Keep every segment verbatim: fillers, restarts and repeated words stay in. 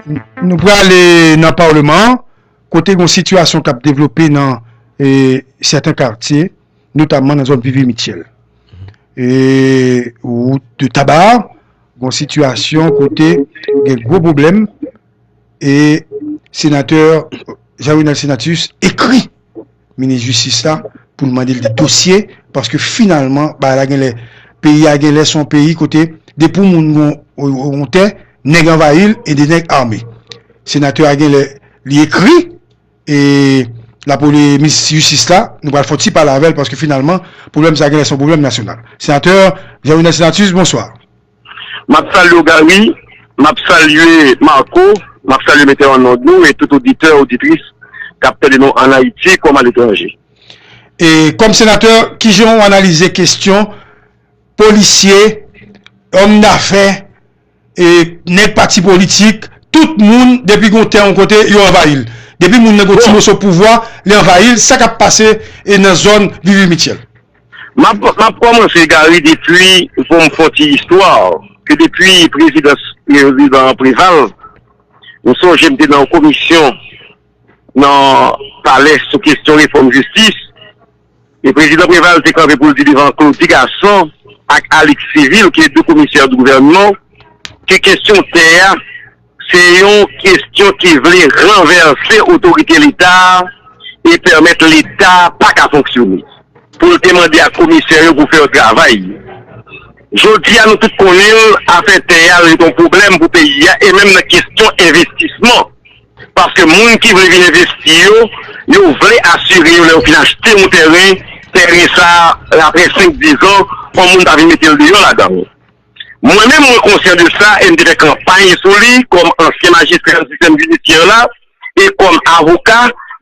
Nou prale nan palman an, kote gen yon sitiyasyon k ap devlope nan e, sèten katye, notamman nan zòn Vivi Mitchell. E wout de Taba, gen yon sitiyasyon kote gen gwo pwoblèm, e senatè Jean Renald Senatus ekri minis jistis la pou l mande l de dosye, paske finalman, bagay la genlè, peyi a genlè se yon peyi kote depi yon moun gon yon tè, nèg anvayi l e de nèg ame. Senatè a genlè li ekri e lapolis, minis jistis la, nou pral fè yon ti pale avè l paske finalman, pwoblèm sa genlè se yon pwoblèm nasyonal. Senatè Jean Renald Senatus, bonswa. M ap salye w Gary, m ap salye Marco, m ap salye Metè an Nòd nou e tout oditè, oditris k ap tande nou ann Ayiti kòm aletranje. E kòm senatè, kijan w analize kesyon polisye, òm dafè, e nèg pati politik, tout moun depi gon tè yon kote yo anvayi l. Depi moun nan gon ti moso pouvwa, li anvayi l, sa k ap pase e nan zòn Vivi Mitchell. M ap m ap kòmanse Gary depi pou m fè yon ti istwa ke depi prezidans prezidan Preval, m sonje m te nan yon komisyon nan palè sou kesyon refòm jistis e prezidan Preval te kanpe pou l di devan Claudy Gassant ak Alix Civil ki de komisè di gouvènman ke kesyon tè a se yon kesyon ki vle ranvèse otorite leta a e pèmèt leta pa ka fonksyone. Pou l te mande ak komisè yo pou fè yon travay. Jodi a nou tout konnen l, afè tè a ret yon pwoblèm pou peyi a e menm nan kesyon envestisman. Paske moun ki vle vin envesti yo, yo vle asire yo lè yo fin achte yon teren, teren sa a, apre senk, diz an, yon moun pa vin mete l deyò ladan l. Mwen menm mwen konsyan de sa e m te fè kanpay sou li kòm ansyen majistra nan sistèm jidisyè la e kòm avoka,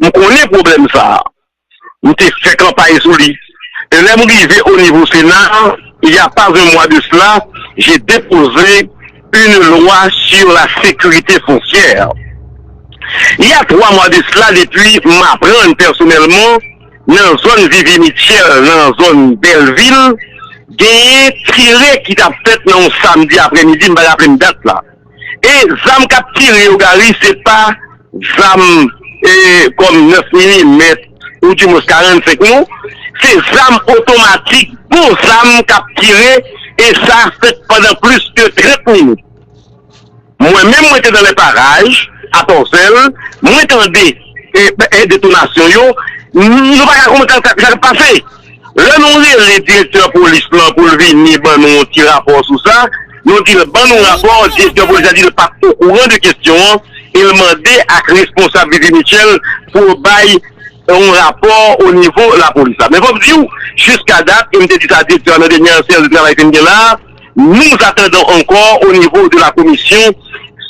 m konnen pwoblèm sa a. M te fè kanpay sou li. E lè m rive o nivo Sena, il y a pas un mois de cela, j'ai déposé une loi sur la sécurité foncière. Il y a trois mois de cela, depi m aprann pèsonèlman, nan zòn Vivi Mitchell, nan zòn Bèlvil, genyen tire ki t ap fèt nan yon samdi aprèmidi, m pa raple m dat la. E zam k ap tire yo, Gary, se pa zam e, kòm nèf milimèt, oudimwens karannsenk non, se zam otomatik, bon zam k ap tire, e sa fèt pandan plis ke trant minit. Mwen menm, mwen te nan lè paraj, a Tòzèl, mwen tande e, e detonasyon yo, nou pa ka konprann sa k ap pase. Lè nou rele direktè polis lan pou l vini ban nou yon ti rapò sou sa, nou di l ban nou rapò, direktè polis la di l pa t okouran de kesyon an, e l mande ak responsab Vivi Mitchell pou yo bay yon rapò o nivo lapolis la. Men fò m di w, jiska dat, e m te di sa direktè a nan dènyè seyans de travay ke n gen la a, nous attendons encore au niveau de la commission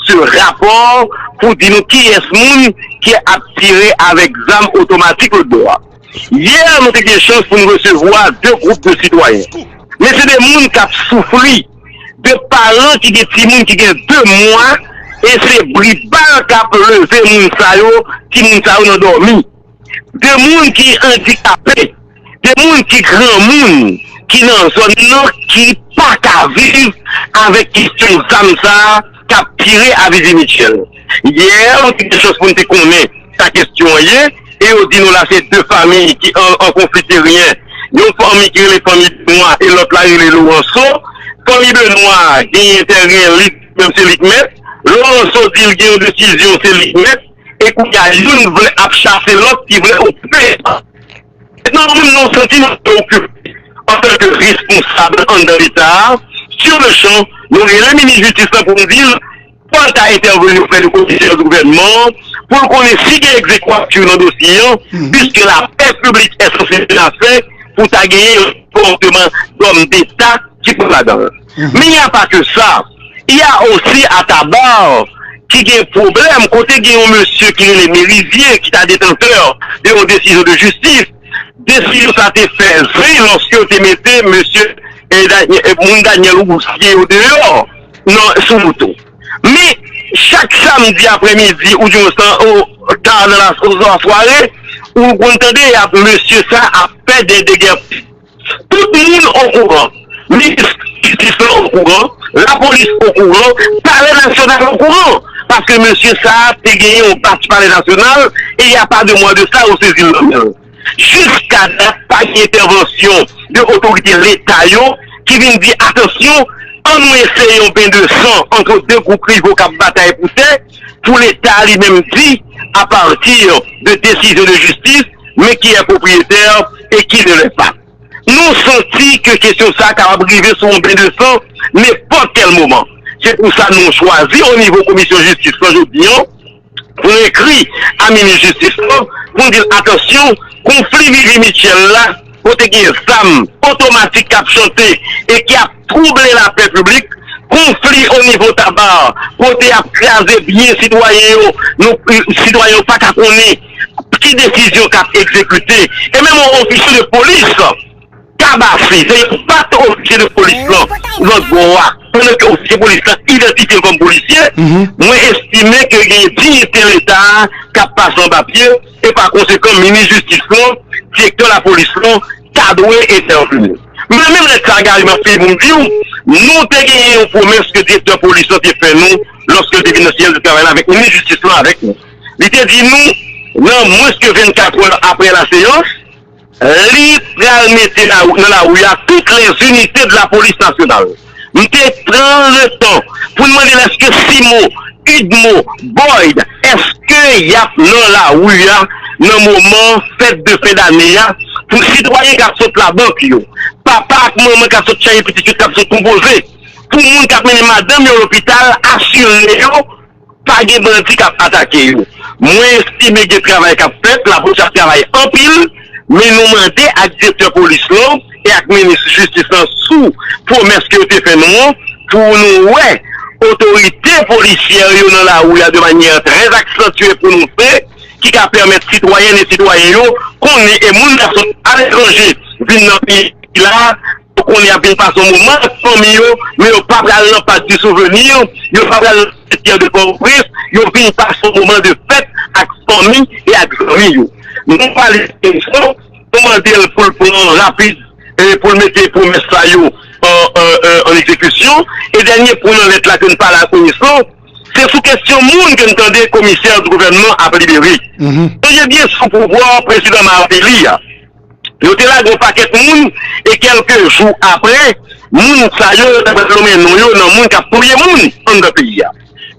ce rapport pou di nou kiyès moun ki ap tire avèk zam otomatik lòt bò a. Yè, nou te gen chans pou n resevwa de gwoup de sitwayen. Men se de moun k ap soufri, de paran ki gen timoun ki gen de mwa, e se bri bal k ap leve moun sa yo, timoun sa yo nan dòmi. De moun ki andikape, de moun ki granmoun, ki nan zòn nan, ki pa ka viv avèk kesyon zam sa a k ap tire a Vivi Mitchell. Yè, nou te gen chans pou n te konnen sa kesyon an ye, e yo di nou la se de fanmi ki an, an konfli teryen. Yon fanmi ki rele fanmi Benwa e lòt la rele Loranso. Fanmi Benwa genyen teren li, menm se li k mèt. Loranso di l gen yon desizyon, se li k mèt. E kounye a, youn vle ap chase lòt ki vle okipe. Mentnan, nou menm, nou santi nou te okipe antanke responsab anndan Leta a. Sur le champ, nou rele minis jistis la pou n di l, fò l ta entèveni oprè de komisè di gouvènman an, pou l konnen si gen egzekwati nan dosye an, piske lapè piblik est censé de l'affaire pou ta genyen yon konpòteman dòm deta ki pran ladan l. Men y a pa ke sa, y a osi a Taba ki gen pwoblèm kote gen yon mesye ki rele Merizier ki ta detantè de yon desizyon de jistis. Desizyon sa te fè zen lòske yo te mete mesye e, e, moun Daniel Rousier yo deyò nan sou moto. Men chak samdi aprèmidi oudimwens ta nan lasware, ou konn tande y ap mesye sa ap fè de degèpi. Tout moun okouran. Minis jistis lan okouran, lapolis okouran, palè nasyonal okouran. Paske mesye sa a te genyen yon bas Palè Nasyonal, e y a pa de mwa de sa, yo sezi l nan men l. Jiska dat, pa gen entèvansyon de otorite Leta yo ki vin di, atansyon, ann nou eseye yon ben de san ant de gwoup rivo k ap batay pou tè, pou Leta li menm di, apati de desizyon de jistis, men qui est propriétaire et qui ne l'est pas. Nou santi ke kesyon sa a kapab rive sou yon ben de san nenpòt kèl moman. Se pou sa nou chwazi o nivo Komisyon Jistis lan jodi an, pou n ekri a minis jistis lan, pou n di l, atansyon, konfli Vivi Mitchell la, kote gen zam otomatik k ap chante e ki ap twouble lapè piblik, konfli o nivo Taba, kote y ap kraze byen sitwayen yo, nou, sitwayen yo pa ka konnen ki desizyon k ap egzekite, e menm yon ofisye de polis, Kabase, se yon pat ofisye de polis lan, lòt bò a, pandan ke ofisye polis lan idantifye l kòm polisye, mwen estime ke gen diyite Leta a k ap pase anba pye, e pa konsekan, minis jistis lan, direktè lapolis lan, ta dwe entèveni. Men menm lèt sa a, Gary, m ap fini pou m di w, nou te genyen yon pwomès ke direktè polis lan te fè nou lòske l te vin nan siyèj de travay la avèk minis jistis lan avèk nou. Li te di nou, nan mwens ke vennkat è apre laseyans, li pral mete nan lari a toutes les unités de la police nationale. M te pran le tan pou n mande l èske Simo, Udmo, Boyd, èske y ap nan lari a nan moman fèt de fen dane a, pou sitwayen k ap sot labank yo, papa ak manman k ap sot chache pitit yo, k ap sot konpoze, pou moun k ap mennen madanm yo lopital, asire yo pa gen bandi k ap atake yo. Mwen estime gen travay k ap fèt, lapolis ap travay anpil, men nou mande ak direktè polis lan e ak minis jistis lan sou pwomès ke yo te fè nou an, pou nou wè otorite polisyè yo nan lari a de manyè trè aksantye pwononse, ki ka pèmèt sitwayèn e sitwayen yo konnen e moun k ap sot aletranje vin nan peyi la, yo konnen y ap vin pase yon moman ak fanmi yo, men yo pa pral nan Parc du Souvenir, yo pa pral nan Sentier de Port-au-Prince, yo vin pase yon moman de fèt ak fanmi e ak zanmi yo. Nou pale de Kenson, nou mande l pou l pran rapid, e pou l mete pwomès sa yo an, an, an, an egzekisyon. E dènye pwen nan lèt la ke n pale ak minis lan, se sou kesyon moun ke n tande komisè di gouvènman ap libere. Sonje byen sou pouvwa prezidan Martelly a. Yo te lage yon pakèt moun, e kèlke jou apre, moun sa yo, yo ta pral nonmen non yo nan moun k ap touye moun anndan peyi a.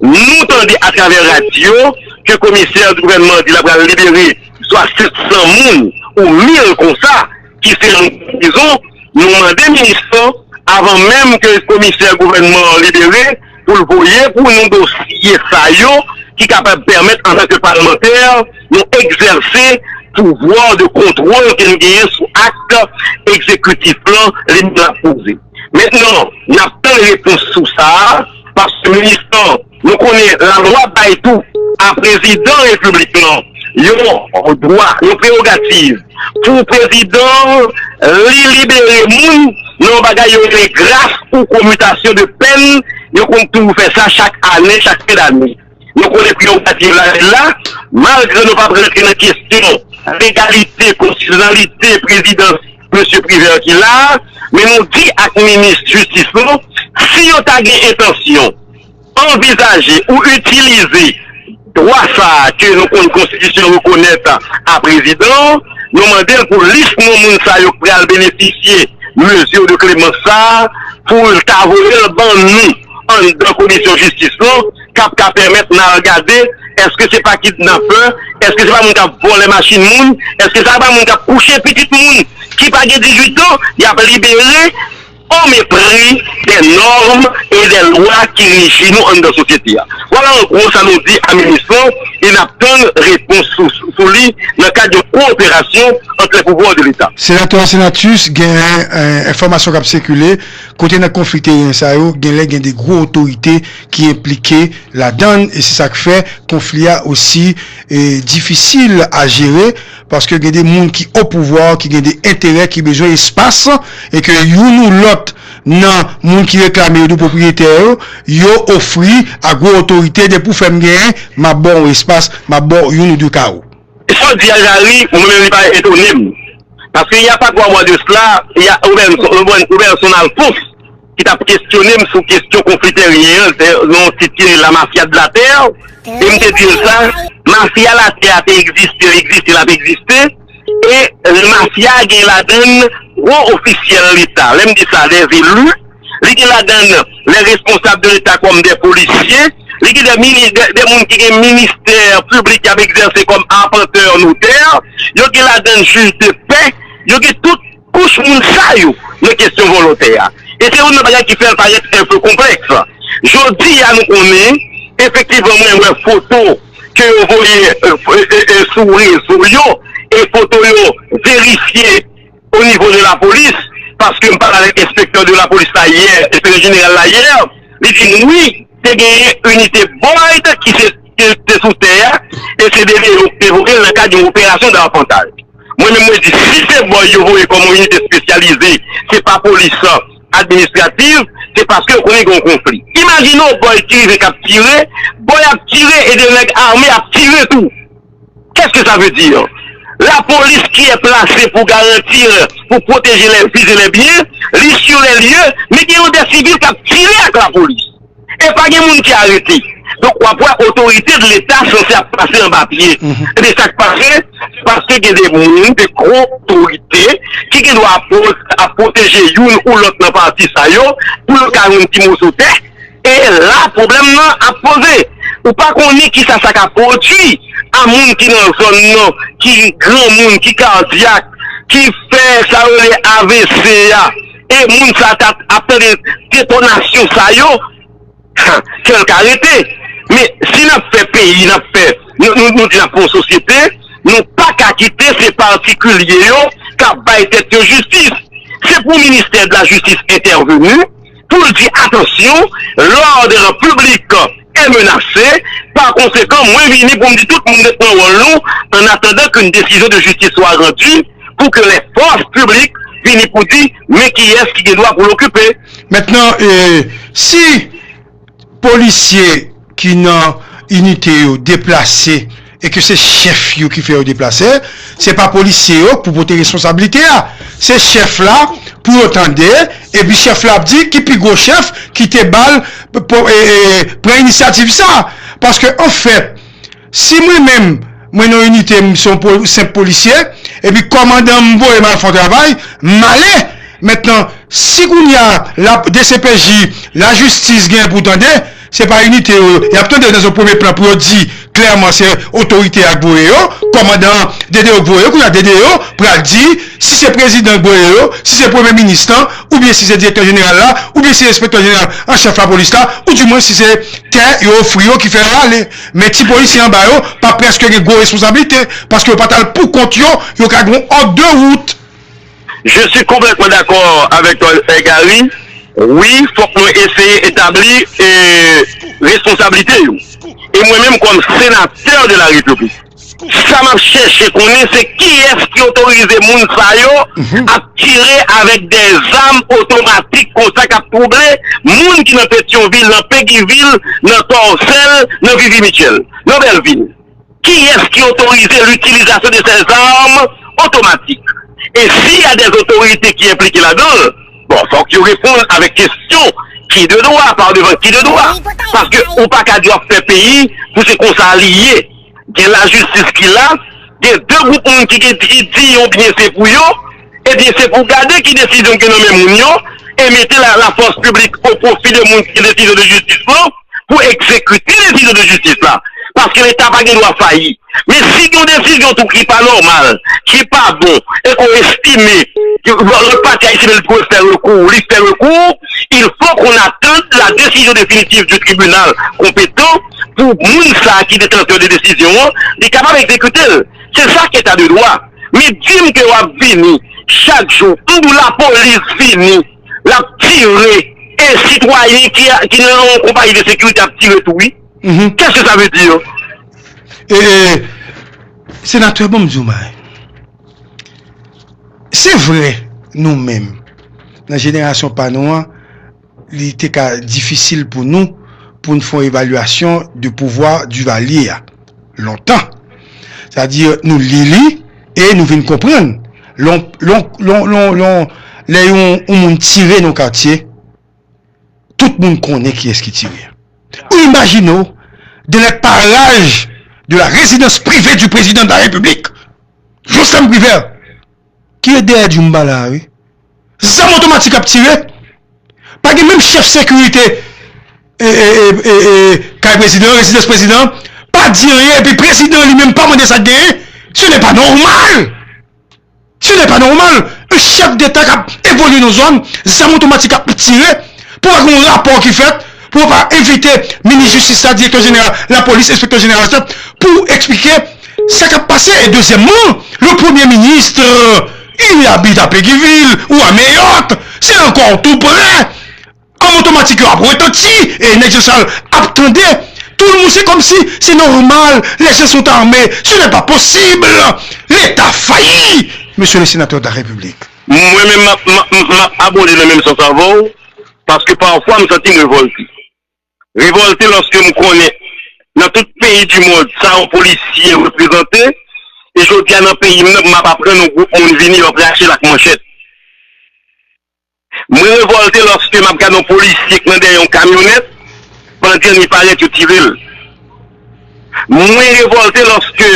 Nou tande atravè radyo ke komisè di gouvènman an di l ap pral libere swa sèt san moun ou mil konsa ki se nan prizon. Nou mande minis lan, avan menm ke komisè gouvènman an libere, pou l voye pou nou dosye sa yo ki kapab pèmèt, antanke palmantè, nou egzèse pouvwa de kontwòl ke n genyen sou ak egzekitif lan li menm l ap poze. Mentnan, n ap tann repons sou sa a, paske minis lan, nou konnen lalwa bay tou a prezidan repiblik lan yon dwa, yon prewogativ pou prezidan li libere moun nan yon bagay yo rele gras ou komitasyon de pèn, yo konn toujou fè sa chak ane, chak fen dane. Nou konnen prewogativ la rete la, malgre nou p ap rantre nan kesyon legalite, konstitisyonalite prezidans mesye Privert ki la a, men nou di ak minis jistis nou, si yo ta gen entansyon anvizaje ou itilize dwa sa a ke nou konn konstitisyon rekonèt a prezidan an, nou mande l pou lis non moun sa yo k pral benefisye mezi de klemans sa a, pou l ta voye l ban nou anndan komisyon jistis lan, k ap ka pèmèt n al gade, èske se pa kidnapè, èske se pa moun k ap vòlè machin moun, èske se pa moun k ap kouche pitit moun ki pa gen dizuit an, y ap libere au mépris des normes et des lois ki reji nou anndan sosyete a. Vwala an gwo sa nou di a minis lan, e n ap tann repons sou, sou li nan kad yon kowoperasyon ant les pouvoirs de l'État. Senatè Senatus, gen, eh, enfòmasyon k ap sikile, kote nan konfli teryen sa yo, genlè gen de gwo otorite ki enplike ladann, e se sa k fè konfli a osi, eh, difisil a jere, paske gen de moun ki o pouvwa, ki gen de enterè, ki bezwen espas, e ke youn ou lòt nan moun ki reklame yo de pwopriyetè yo, yo ofri a gwo otorite, depi w fè m genyen, m ap ba w espas, m ap ba w youn ou de kawo. Sa w di a, Gary, mwen menm li pa etone m. Paske il y a pas trois mois de cela, il y a Roberson, Roberson Alphonse ki t ap kesyone m sou kesyon konfli teryen an, se yon tit ki rele La mafia de la terre. E m te di l sa, mafya latè a te egziste, l egziste, l ap egziste. E mafya a gen ladan l gwo ofisyèl leta. Lè m di sa, des élus, li gen ladan l les responsables de l'État comme des policiers, li gen de, mini, de, de moun ki gen ministè piblik y ap egzèse kòm apantè, notè, yo gen ladan l jij de pè, yo gen tout kouch moun sa yo nan kesyon volontè a. E se youn nan bagay ki fè l parèt enpe konplèks. Jodi a nou konnen, efektivman mwen wè foto ke yo voye e, e, e, sou rezo yo, e foto yo verifye o nivo de lapolis, paske m pale avèk enspektè de lapolis la yè, enspektè jeneral la yè, li di m wi, te genyen inite Boyd ki se, ki te sou tè a, e se dede yo te voye l nan kad yon operasyon davantaj. Mwen menm mwen di, si se Boyd yo voye kòm yon inite espesyalize, se pa polis administrativ, se paske yo konnen gen yon konfli. Imajine w Boyd ki rive k ap tire, Boyd ap tire e de nèg ame ap tire tou. Qu'est-ce que ça veut dire? La police qui est placée pour garantir, pour protéger les vies et les biens, li sur les lieux, men gen yon de sivil k ap tire ak lapolis. E pa gen moun ki arete. Donk, w ap wè otorite de Leta sanse ap pase anba pye. Ebyen, sa k pase? Se paske gen de moun, de gwo otorite, ki gen dwa ap, ap pwoteje youn ou lòt nan pati sa yo, pou yo ka jwenn ti moso tè. E la, pwoblèm nan ap poze. Ou pa konnen kisa sa ka pwodui a moun ki nan zòn nan, ki granmoun, ki kadyak, ki fè sa yo rele A V C a. E moun sa t ap, ap tande detonasyon sa yo, kè l ka rete. Men si n ap fè peyi, n ap fè, nou, nou, nou di n ap fè yon sosyete, nou pa ka kite se patikilye yo k ap bay tèt yo jistis. Se pou ministè de la jistis entèveni pou l di, atansyon, lòd piblik e menase. Pa konsekan, mwen vini pou m di tout moun ret nan wòl nou, en attendant qu'une décision de justice soit rendue, pour que les forces publiques vini pou di, men kiyès ki gen dwa pou l okipe. Mentnan, e, si polisye ki nan inite yo deplase e ke se chèf yo ki fè yo deplase, se pa polisye yo k pou pote responsablite a. Se chèf la pou yo tande, epi chèf la ap di ki pi gwo chèf ki te ba l, po- e- e- pran inisyativ sa. Paske anfèt, si mwen menm, mwen nan inite m, se yon po- senp polisye, epi kòmandan m voye m al fè yon travay, m ale. Mentnan, si kounye a la D C P J, lajistis gen pou tande, se pa inite yo, y ap tande nan yon premye plan pou yo di klèman se otorite a k voye yo, kòmandan an, D D O k voye yo, kounye a D D O pral di si se prezidan k voye yo, si se premye minis lan, oubyen si se direktè jeneral la, oubyen si se enspektè jeneral an chèf lapolis la, ou di mwen si se tè yo ofri yo ki fè yo ale. Men ti polisye anba yo pa prèske gen gwo responsablite, paske yo pa t al pou kont yo, yo ka gen yon òd de wout. Je suis complètement d'accord avec toi, eh, Gary. Wi, fòk nou eseye etabli, eh, responsablite yo. E mwen menm, kòm senatè de la Repiblik, sa m ap chèche konnen, se kiyès ki otorize moun sa yo ap tire avèk de zam otomatik konsa k ap twouble moun ki nan Petyonvil, nan Pegivil, nan Tòsèl, nan Vivi Mitchell, nan Bèlvil. Kiyès ki otorize litilizasyon de ces armes automatiques? E si y a des autorités ki enplike ladan l, bon, fòk yo reponn avèk kesyon, qui de droit, par devant qui de droit? Paske ou pa ka di w ap fè peyi pou se konsa li ye. Gen lajistis ki la, gen de gwoup moun ki, ki, ki di yon byen se pou yo, ebyen se pou gade ki desizyon ki nan men moun yo, e mete la, la force publique au profit de moun ki gen desizyon de jistis lan, pou egzekite desizyon de jistis la. Paske Leta pa gen dwa fayi. Men si gen yon desizyon tou ki pa nòmal, ki pa bon, e ke w estime ke lòt pati a estime l dwe fè rekou, li fè rekou, il faut qu'on attende la décision définitive du tribunal compétent pou moun sa a ki detantè de desizyon an, li kapab egzekite l. Se sa ki eta de dwa. Men di m ke w ap vini chak jou, m di w lapolis vini, l ap tire, e sitwayen ki, ki nan yon konpayi de sekirite ap tire tou, wi. Qu'est-ce que ça veut dire? E, e, senatè, bon, m di w, bay. Se vre, nou menm, nan jenerasyon pa nou an, li te ka difisil pou nou, pou n fè yon evalyasyon de pouvwa Duvalier a, lontan. Sètadi, nou li li, e nou vin konprann. Lè yon, lè yon, lè yon, lè yon, yon moun tire nan katye, tout moun konnen kiyès ki tire. Ou imajine w, dans les parages de la résidence privée du président de la République, Jocelerme Privert, ki ret dèyè Djoumba la a, wi. Zam otomatik ap tire. Pa gen menm chèf sekirite e, e, e, e, e, kay prezidan, rezidans prezidan, pa di anyen, epi prezidan li menm pa mande sa k genyen. Ce n'est pas normal! Ce n'est pas normal! Un chef d'État k ap evolye nan zòn, zam otomatik ap tire, pou pa gen yon rapò ki fèt, pou yo pa envite minis jistis la, direktè jeneral lapolis, enspektè jeneral sa, pou eksplike sa k ap pase. E dezyèmman, le premye minis, il abite à Péguy-Ville ou à Mayotte, c'est encore tout près. An otomatik yo ap retanti, e nèg Jean Charles ap tande. Tout le monde, c'est comme si c'est normal, les gens sont armés, ce n'est pas possible, l'État faillit, Monsieur le Sénateur de la République. Mwen menm, m ap, m ap, m ap abonde nan menm sans avè w, paske pafwa m santi m revòlte. Revòlte lòske m konnen nan tout peyi di mond sa yon polisye reprezante, e jodi a nan peyi m nan, m ap aprann yon gwoup moun vini, yo ap rache l ak manchèt. Mwen revòlte lòske m ap gade yon polisye k nan dèyè yon kamyonèt, bandi an ni parèt, yo tire l. Mwen revòlte lòske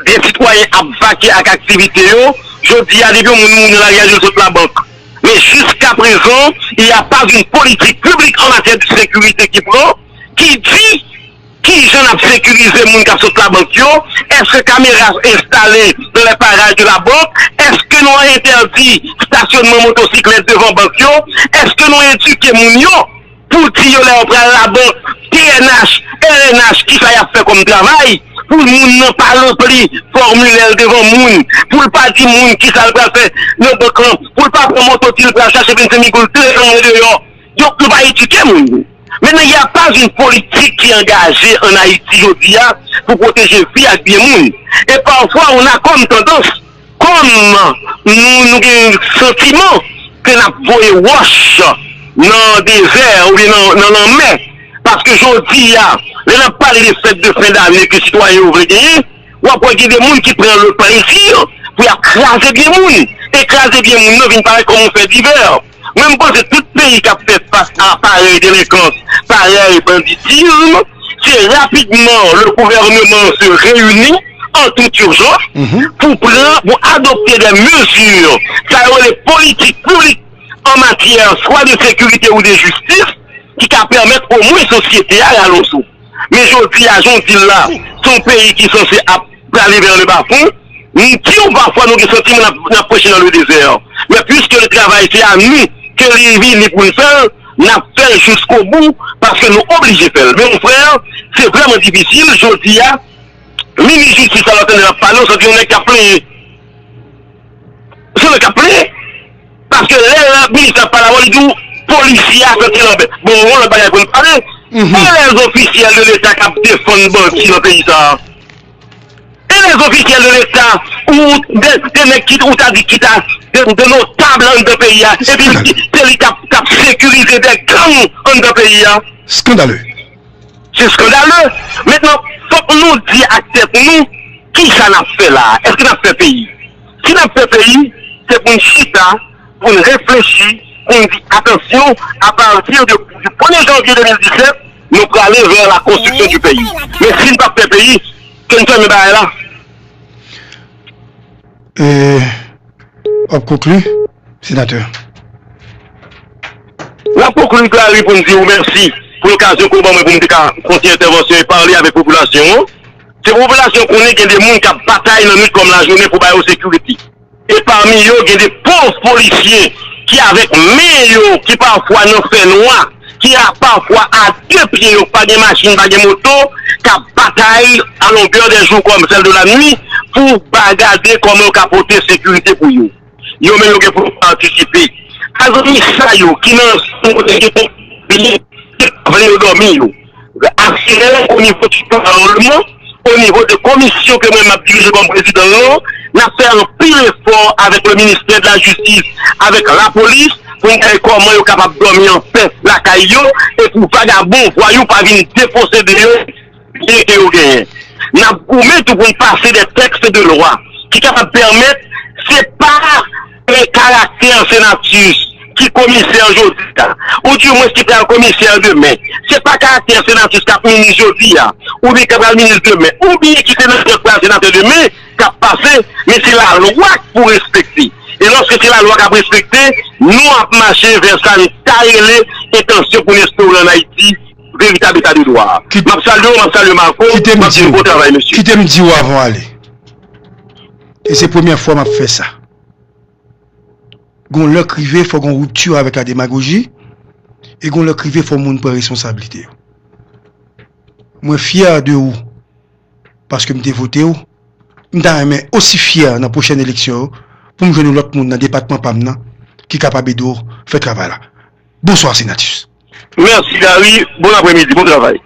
de sitwayen ap vake ak aktivite yo. Jodi a, depi yon moun mouri nan lari a, yo sot labank. Men jiskaprezan, il n'y a pas une politique publique en matière de sécurité ki pran, ki di kijan n ap sekirize moun k ap sot labank yo. Èske kamera enstale dans les parages de la banque? Èske nou entèdi stasyonman motosiklèt devan bank yo? Èske nou edike moun yo pou di yo lè yo pral labank, T N H, R N H, kisa y ap fè kòm travay, pou moun nan pa ranpli fòmilè l devan moun, pou l pa di moun kisa l pral fè nan bank lan, pou l pa pran moto di l pral chache vennsenk mil goud, tire l deyò. Donk, nou pa edike moun. Maintenant, il n'y a pas une politique qui est engagée en Haïti jodi a pou pwoteje vi ak byen moun. E pafwa, on a comme tendance, kòm nou, nou gen santiman ke n ap voye wòch nan dezè oubyen nan, nan lanmè. Paske jodi a, lè n ap pale de fèt de fen dane ke sitwayen yo vle genyen, w ap wè gen de moun ki pran le plezi pou y ap kraze byen moun. E kraze byen moun nan vin parèt kòm yon fè divè. Mwen, m panse tout peyi k ap fè fas a parèy delenkans, parèy banditism, se rapidman le gouvernement se réunit en toute urgence pou pran, pou adopte des mesures, sa yo rele politik piblik an matyè swa de sekirite ou de jistis, ki ka pèmèt omwen sosyete a rale yon souf. Men jodi a, jan w di l la, se yon peyi ki sanse ap prale vè le bafon. M di w, pafwa nou gen santiman n ap, n ap preche nan le dezè. Men piske le travay se a nou ke li vini pou n fè l, n ap fè l jiskobou, paske nou oblije fè l. Men mon frè, se vrèman difisil. Jodi a, minis jistis la, w ap tande l ap pale, w santi yon nèg k ap plenyen. Se yon nèg k ap plenyen. Paske lè minis la ap pale avè w, li di w polisye a santi l anbèt. Bon, yon lòt bagay pou n pale. E lè ofisyèl de leta k ap defann bandi nan peyi sa a? E lè ofisyèl de leta, ou de, de nèg ki, ou ta di ki ta de, de notab anndan peyi a, epi se li k ap, k ap sekirize de gang anndan peyi a? Skandale. Se skandale. Mentnan, fòk nou di ak tèt nou, kisa n ap fè la a? Èske n ap fè peyi? Si n ap fè peyi, se pou n chita, pou n reflechi, pou n di, atansyon, apati de, du premye janvye de mil disèt, nou prale vè la konstriksyon du peyi. Men si n p ap fè peyi, ke n fèmen bagay la. E, w ap konkli, senatè? N ap konkli, Clary, pou n di w mèsi pou lokazyon ke w ban mwen pou m te ka fè yon ti entèvansyon e pale avèk popilasyon an. Se pou popilasyon konnen gen de moun k ap batay nan nwit kòm lajounen pou ba yo sekirite. E pami yo, gen de pòv polisye ki avèk men yo, ki pafwa nan fènwa, ki a, pafwa a de pye yo, pa gen machin, pa gen moto, k ap batay à longueur de jour comme celle de la nuit pou ba gade kòman yo ka pote sekirite pou yo. Yo menm yo gen pou yo patisipe. A zanmi sa yo ki nan zòn kote gen konfli, ki pa vle yo dòmi yo. Asire onivo di palman, onivo de komisyon ke mwen m ap dirije kòm prezidan yo, n ap fè anpil efò avèk le ministè de la jistis, avèk lapolis, pou n gade kòman yo kapab dòmi anpè lakay yo, e pou vagabon, vwayou pa vin deposede yo byen ke yo genyen. N ap goumen tou pou n pase de tèks de lwa ki kapab pèmèt, se pa, e, karaktè Senatus ki komisè jodi a, ou di mwen ki pral komisè demen, se pa karaktè Senatus k ap minis jodi a, oubyen k ap pral minis demen, oubyen ki senatè k pral senatè demen, k ap pase, men se lalwa k pou respekte. E lòske se lalwa k ap respekte, nou ap mache vè sa n ta rele entansyon pou n enstore ann Ayiti veritab eta de dwa. M ap salye w, m ap salye Marco, m ap di w bon travay, mesye. Kite m di w avan w ale. E se premyè fwa m ap fè sa. Gon lè k rive, fò gon ripti avèk la demagoji, e gon lè k rive, fò moun pran responsablite yo. Mwen fyè de ou, paske m te vote w. M ta renmen osi fyè nan pwochèn eleksyon yo, pou m jwenn yon lòt moun nan depatman pa m nan, ki kapab ede w fè travay la. Bonswa, Senatus. Mèsi, Gary. Bon apremidi, bon travay.